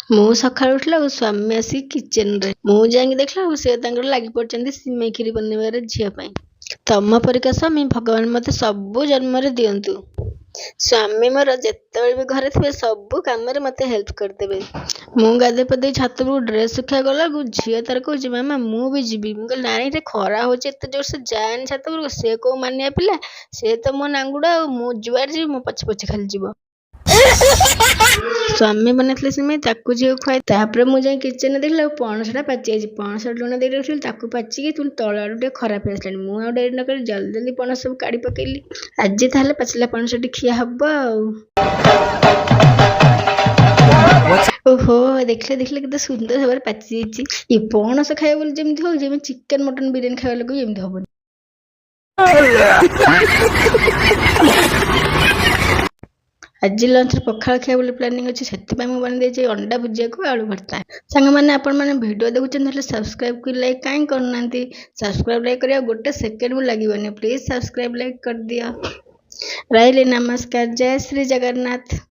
ମୁଁ ସକାଳୁ ଉଠିଲା ଆଉ ସ୍ୱାମୀ ଆସିକି କିଚେନରେ। ମୁଁ ଯାଇକି ଦେଖିଲା ଆଉ ସେ ତାଙ୍କର ଲାଗି ପଡ଼ିଛନ୍ତି ସିମେଇ କ୍ଷୀରି ବନେଇବାରେ ଝିଅ ପାଇଁ। ତମ ପରିକା ସ୍ୱାମୀ ଭଗବାନ ମୋତେ ସବୁ ଜନ୍ମରେ ଦିଅନ୍ତୁ। ସ୍ୱାମୀ ମୋର ଯେତେବେଳେ ବି ଘରେ ଥିବେ, ସବୁ କାମରେ ମୋତେ ହେଲ୍ପ କରିଦେବେ। ମୁଁ ଗାଧୋଇ ପାଧୋଇ ଛାତ ଉପରକୁ ଡ୍ରେସ୍ ଶୁଖେଇବାକୁ ଗଲାବେଳକୁ ଝିଅ ତାର କହୁଛି, "ମାମା, ମୁଁ ବି ଯିବି।" ମୁଁ କହିଲି, "ନାଇଁ ରେ, ଖରା ହେଉଛି ଏତେ ଜୋରସେ, ଯାଆନି ଛାତ ଉପରକୁ।" ସେ କୋଉ ମାନିବା ପିଲା? ସେ ତ ମୋ ନାଙ୍ଗୁଡ଼ ଆଉ। ମୁଁ ଯୁଆଡ଼େ ଯିବି, ମୋ ପଛେ ପଛେ ଖାଲି ଯିବ। ସ୍ୱାମୀ ବନେଇଥିଲେ ସିମେଇ, ତାକୁ ଝିଅକୁ ଖୁଆଇ, ତାପରେ ମୁଁ ଯାଇ କିଚେନରେ ଦେଖିଲା ବେଳକୁ ପଣସଟା ପାଚିଯାଇଛି। ପଣସ ଲୁଣ ଦେଇ ରଖିଥିଲି, ତାକୁ ପାଚିକି ପୁଣି ତଳ ଆଡ଼ୁ ଟିକେ ଖରାପ ହେଇ ଆସିଲାଣି। ମୁଁ ଆଉ ଡେରି ନକରି ଜଲ୍ଦି ଜଲ୍ଦି ପଣସ ସବୁ କାଢ଼ି ପକେଇଲି। ଆଜି ତାହେଲେ ପାଚିଲା ପଣସଟି ଖିଆ ହବ ଆଉ। ଓହୋ, ଦେଖିଲେ ଦେଖିଲେ, କେତେ ସୁନ୍ଦର ଭାବରେ ପାଚି ଯାଇଛି। ଏ ପଣସ ଖାଇବା ବୋଲି ଯେମିତି ହଉଛି, ଏମିତି ଚିକେନ, ମଟନ, ବିରିୟାନୀ ଖାଇବା ଲୋକ ବି ଏମିତି ହବନି। ଆଜି ଲଞ୍ଚରେ ପଖାଳ ଖିଆ ବୋଲି ପ୍ଲାନିଂ ଅଛି। ସେଥିପାଇଁ ମୁଁ ବନେଇ ଦେଇଛି ଅଣ୍ଡା ଭୁଜିଆକୁ ଆଳୁ ଭର୍ତ୍ତା। ସାଙ୍ଗମାନେ, ଆପଣମାନେ ଭିଡ଼ିଓ ଦେଖୁଛନ୍ତି, ହେଲେ ସବସ୍କ୍ରାଇବ୍ କି ଲାଇକ୍ କାହିଁ କରୁନାହାନ୍ତି? ସବସ୍କ୍ରାଇବ୍, ଲାଇକ୍ କରିବାକୁ ଗୋଟେ ସେକେଣ୍ଡ ବି ଲାଗିବନି। ପ୍ଲିଜ୍ ସବସ୍କ୍ରାଇବ୍, ଲାଇକ୍ କରିଦିଅ। ରହିଲି, ନମସ୍କାର, ଜୟ ଶ୍ରୀ ଜଗନ୍ନାଥ।